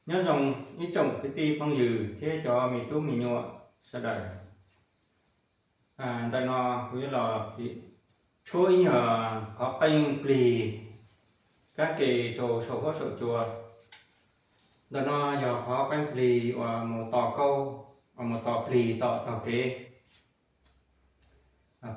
Nyob zoo ib tsoom kwv tij phooj ywg thiab cov me tub me nyuam sawv daws. Ntawm no kuv yuav los tshuab ib nyuag qhov qeej plig kab ke rau saum huab saum cua. Ntawm no yog qhov qeej plig uas mus tos kauj, uas mus tos plig tom taug kev.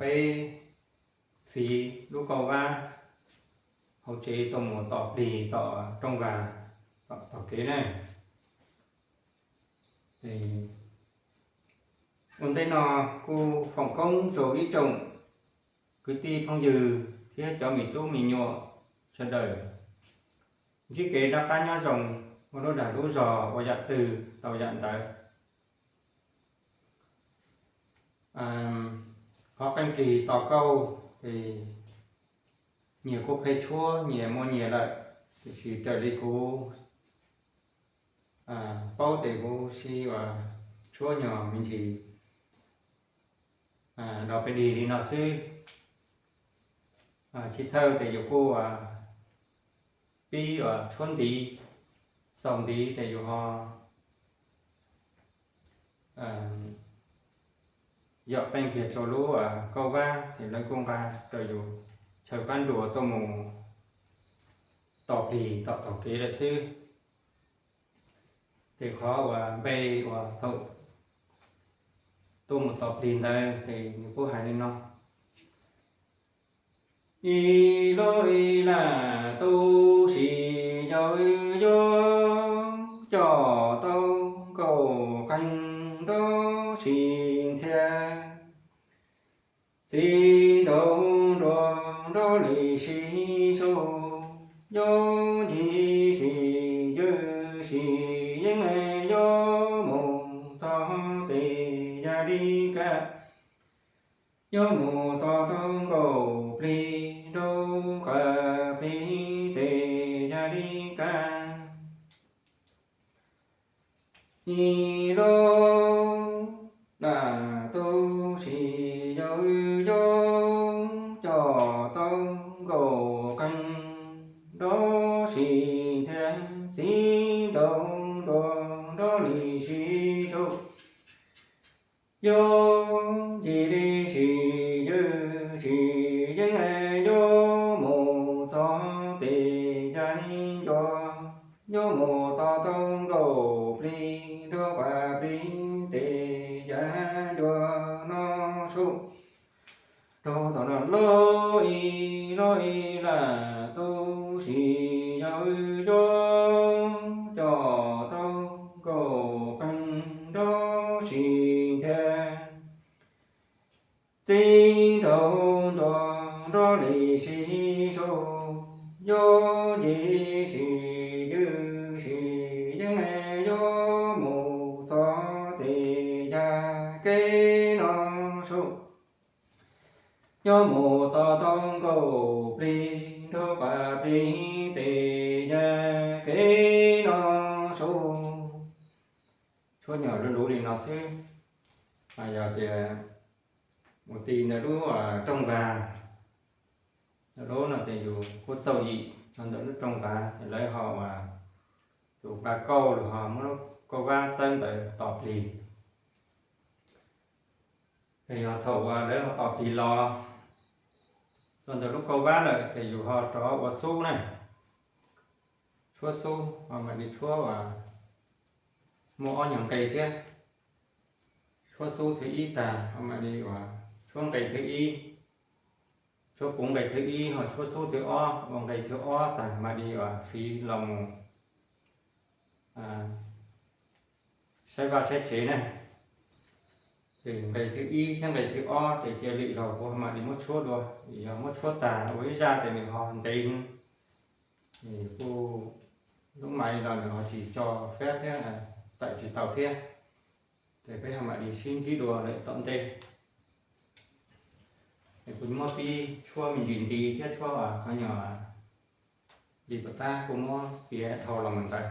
Peb fiv lub kauj vab hauv tsev tuaj mus tos plig tom rooj vag, tom taug kev na. Ua ntej no kuj foom koob rau ib tsoom kwv tij phooj ywg thiab cov me tub me nyuam sawv daws ntsib kev noj qab nyob zoo, ua lub dag lub zog ua yam twg tau yam ntawd. Qhov qeej plig tos kauj ces nyias kuj pheej tshuab nyias muaj nyias lawm, tiam sis raws li kuv paub ces kuv sib tshuab nyuag me ntsis los peb dig li no xwb. Chiv thawj ces yus kuj pib tshuab ntiv, xaus ntiv ces yus ho yom qeej kiag rau lub kauj vab ces lawv kuj nqa rau yus chaw qab nruas tuaj mus tos plig tom taug kev lawm xwb. Ces qhov uas npe uas thaum tuaj mus tos plig ntawd ces nws kuj hais li no: Ib lub ib lam tu sis yau yub, coj tau nkaus qeej nrov sis ntxhias. Txiv nraug nruas nrov li sib sau, yub ncig sis ywg sis yeeb, yub mus txog tes yaj li kaj, yub mus tos tau nkaus plig nraug qab plig tes yaj li kaj. Ib lub lam tu sis yau yub, coj tau nkaus qeej nrov sis ntxhias. Txiv nraug nruas nrov li sib sau, yub ncig li sis ywg sis yeeb, yub mus txog tes yaj li ncua, yub mus tos tau nkaus plig nraug qab plig tes yaj ncua no su. Rau tom no, lub ib lub ib lam tu sis yau yub, coj tau nkaus qeej nrov sis ntxhias. Txiv nraug nruas nrov li sib sau, yub ncig sis ywg sis yeeb, yub mus txog tes yaj kev no su. Yub mus tos tau nkaus plig nraug qab plig tes yaj kev no su. Tshuab nyuag luv luv li no xwb. Yog tias mus ti ntawm lub rooj vag, ntawm lub no ces yus kuj txaus yim rau ntawm lub rooj vag, ces lawv ho ua tus nqa kauj los ho muab lub kauj vab txawb ntawd tos plig. Ces yog thaum uas lawv ho tos plig los rau ntawm lub kauj vab lawm ces yus ho rov ua xub na. Tshuab xub ho mam li tshuab uas muaj ob nyuag nqe thiab. Tshuab xub thib ib tag ho mam li uas tshuab nqe thib ib, tshuab puv nqe thib ib ho tshuab xub thib ob ua nqe thib ob tag mam li uas fiv los mus saib vaj saib tsev na. Ces nqe thib ib thiab nqe thib ob ces cia lwm zaus kuv ho mam li muab tshuab dua, yog muab tshuab tag ua ib zaj ces nws ho ntev, kuj lub maiv los nws ho tsis tso fab thiab, tawm tsis tau thiab. Ces peb ho mam li sib ntsib dua lawm tom ntej. Es kuv muab pib tshuab me ntsis nti thiab tshuab qhov nyuag li kom tab kuj muab piav dhau los mus ntawd.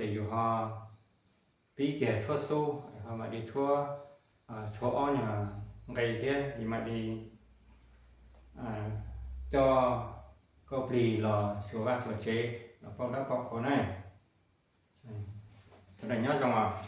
Ces yus ho pib kiag tshuab xub, ho mam li tshuab, tshuab ob nyuag nqe thiab, yus mam li coj koj plig los xyuas vaj xyuas tsev los pauj dab pauj qhua na. Sawv daws nyob zoo os.